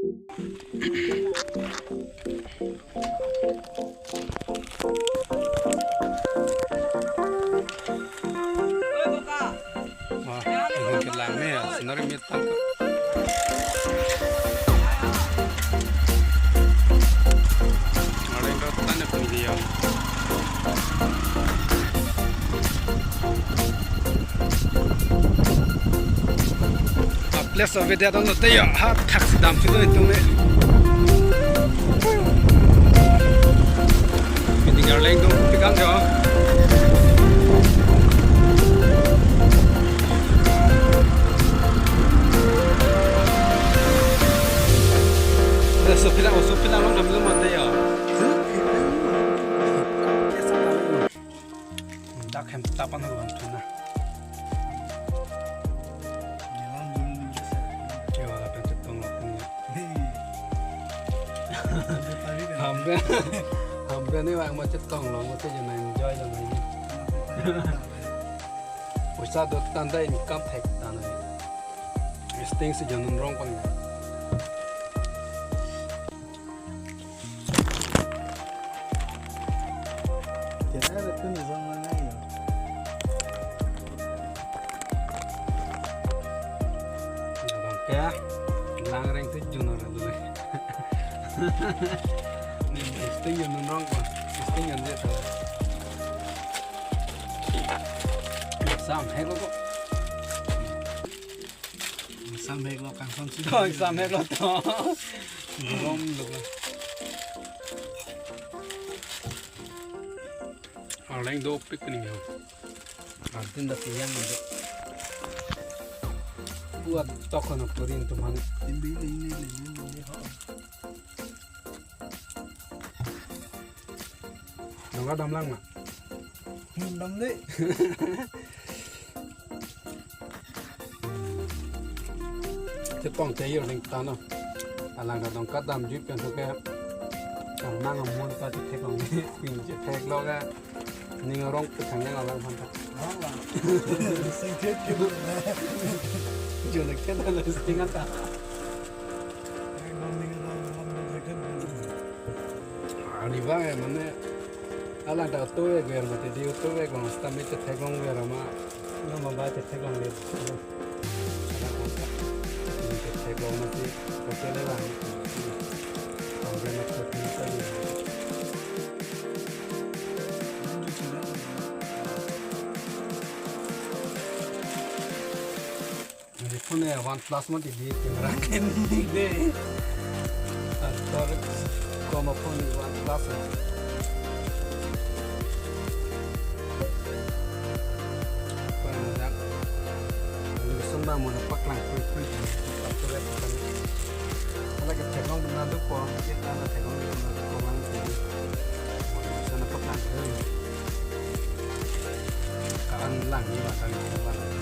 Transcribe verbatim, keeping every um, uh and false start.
Wah, ingkung kelang me ya, scenery mit tangka. Ngareng rot tane pun dia. A place of Vedanta no te ya, ha, thaksi dam si do itu me. Pini Ngarleng dong pikang ya. Ada sopila, sopila long dam lo mate ya. Dak hem tapan ho bang tuna. Kewa lapen chetong lo punya. Hamre, hamre ni wang ma chetong lo, mo te je na enjoy lo mai ni. Usa do tanda income thek tana. Sting si janun rong pang. Kira ada tu ni zaman ayo. Abang ke lang reng tu junor dulu. Sting janun rong pang. Sting janun dia tu. Sam hek lo ko. Sam hek lo kang sam si. Ko sam hek lo to. Rom lo. Arleng dopik ni ya. Artin da piyang ni. Buat toko na purin tu man. Timbi ini ini ho. Nonga damlang ma. Hmm, dam de. Chetong te yo ling tano. Alang da dong kadam ju pen ke. Kang nang amun ta chetheklong ni. Pin chetheklong ke. Ning arong pe thang yang alang phan ta. Alang. Sing chet ke. Jo le ke da le sing ta. Ari bang ya mane. Alang ta auto e gwer mati di auto e gong sta mi chetheklong gwer ma. Nama ba chetheklong le. Alang ta mi chetheklong mati auto le lang. Ang gwer mati chetheklong. Phone OnePlus mati di camera ken di de. Aktor koma phone OnePlus. Pernah langsung na mona paklang kuri kuri. Aktor itu kan. Kalau ke chetheklong benar tu pon, kita na chetheklong benar tu pon. Sana paklang kuri. Kan lang ni lah, kan lang.